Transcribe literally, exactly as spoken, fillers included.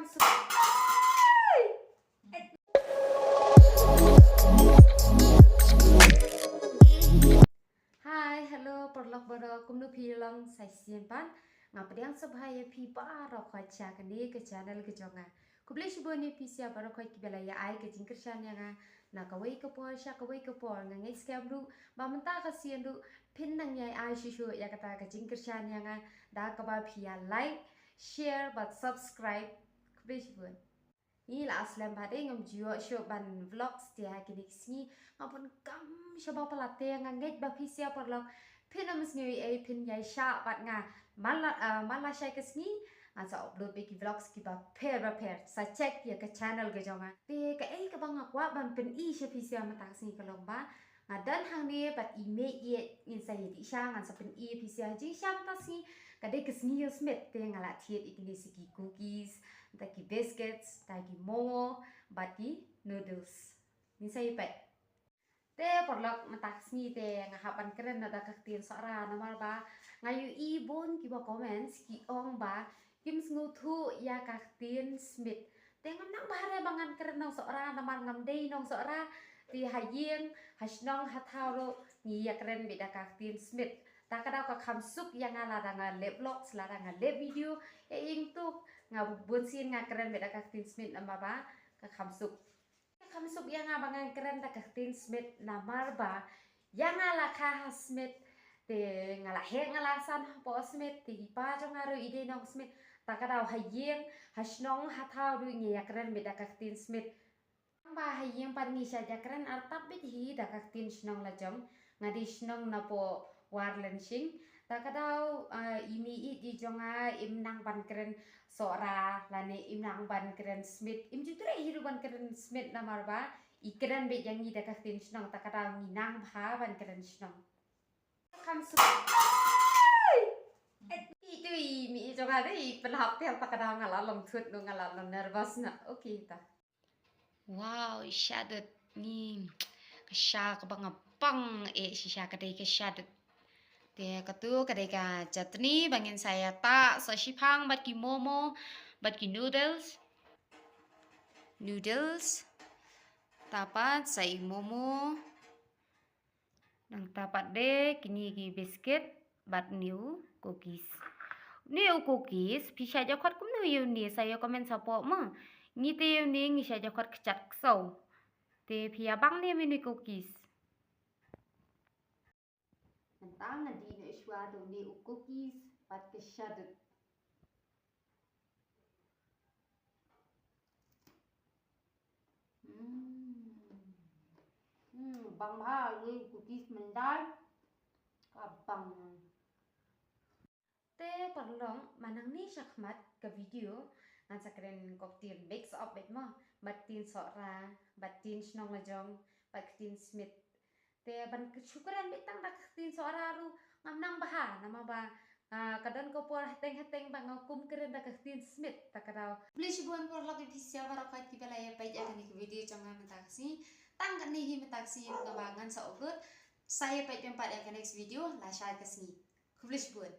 Hi, hello, paralok baroh, kumno phi long sa shisien pat? Nga pdiang sngewbha ïa phi baroh khoit sha kane ka channel ka jong nga. Khublei shibun ïa phi sha baroh khoit kiba la ïa ai ka jingkyrshan ïa nga na kawei ka por sha kawei ka por. Nga ngeit skhem ruh ba mynta ka sien ruh phin nang ïa ai shuh shuh ïa kata ka jingkyrshan ïa nga da kaba phi ïa like, share bad subscribe. Khublei shibun. Ngi la slem bha dei, ngam ju ïoh shuh ban vlogs te ha kine ki sngi. Nga bun kam sha ba palat te nga ngeit ba phi sha paralok phin ym sngew ei, phin ïai shah bad nga. Man la, ah, man la shai ka sngi ngan sa upload beit ki vlogs kiba pher ba pher. Sa check ïa ka channel ka jong nga. Te kaei kaba nga kwah ban pyni sha phi sha mynta ka sngi ka long ba nga don hangne bad i mei ïeit, ngin sa ïa dih sha, ngan sa pyni ïa phi sha jingsha mynta ka sngi. Ka dei ka sngi Ïewsmit te nga la thied ïa kine sa ki cookies, da ki biscuits, da ki momo bad ki noodles. Ngin sa ïa peit. Te paralok, mynta ka sngi te nga hap ban kren noh da ka ktien Sohra namar ba nga ïohi bun kiba comments ki ong ba kim sngewthuh ïa ka ktien Smit. Te ngam nang bha re ba ngan kren nong Sohra namar ngam dei nong Sohra. Te ha ïing, ha shnong, ha thaw ruh ngi ïa kren beit da ka ktien Smit. Ta ka daw ka kham suk ïa nga lada nga leh vlogs, lada nga leh video. Ïa ïing tu nga bun sien nga kren beit da ka ktien Smit namar ba ka kham suk. Ka kham suk ïa nga ba ngan kren da ka ktien Smit namar ba ïa nga la kha ha Smit. Te nga la heh nga la san hapoh Smit, te i pa jong nga ruh i dei nong Smit. Ta ka daw ha ïing, ha shnong, ha thaw ruh ngi ïa kren beit da ka ktien Smit. Ba ha ïing pat ngi shait ïa kren artat beit hi da ka ktien shnong la jong. Nga dei shnong napoh Warlenshing. Ta ka daw, ah, i mei i jong nga im nang ban kren Sohra lane im nang ban kren Smit. Im ju treh hi ruh ban kren Smit namar ba i kren beit ïa ngi da ka ktien shnong, ta ka daw ngi nang bha ban kren shnong. Kham suk. Itu i mei i jong nga dei i pynhap tel, ta ka daw nga la long thut noh, nga la long nervous noh. Okay ta. Wow, i shadut ni. Ka sha kaba nga pang eh shisha ka dei ka shadut. Te katu ka dei ka chutney ba ngin sa ïa tah sa shiphang bad ki momo bad ki noodles. Noodles. Tapat sa i momo. Nangta pat de kine ki biscuit bad une u cookies. Une u cookies phi shait ïa khot kumno ïa une, sa ïa comment support mo. Ngi te ïa une ngi shait ïa khot kjat ksew. Te phi ïa bang ne une u cookies. Nangta nga dih ne shuwa da une u cookies bad ka shadut. Hmm. Hmm, bang bha, ngi cookies mynta ka bang. Te paralok, mynta nangne shakhmat ka video ngan sa kren ka ktien mix up beit mo, bad ktien Sohra, bad ktien shnong la jong, bad ktien Smit. Te ban shu kren beit tang da ka ktien Sohra ruh ngam nang bha namar ba, ah, ka don ka por hateng hateng ba nga kum kren da ka ktien Smit, ta ka daw. Khublei shibun paralok ïa phi sha baroh kiba la ïa peit ïa kane ka video jong nga mynta ka sngi. Tang kane hi mynta ka sngi, nga ba ngan sa upload. Sa ïa peit pat ïa ka next video la shai ka sngi. Khublei shibun.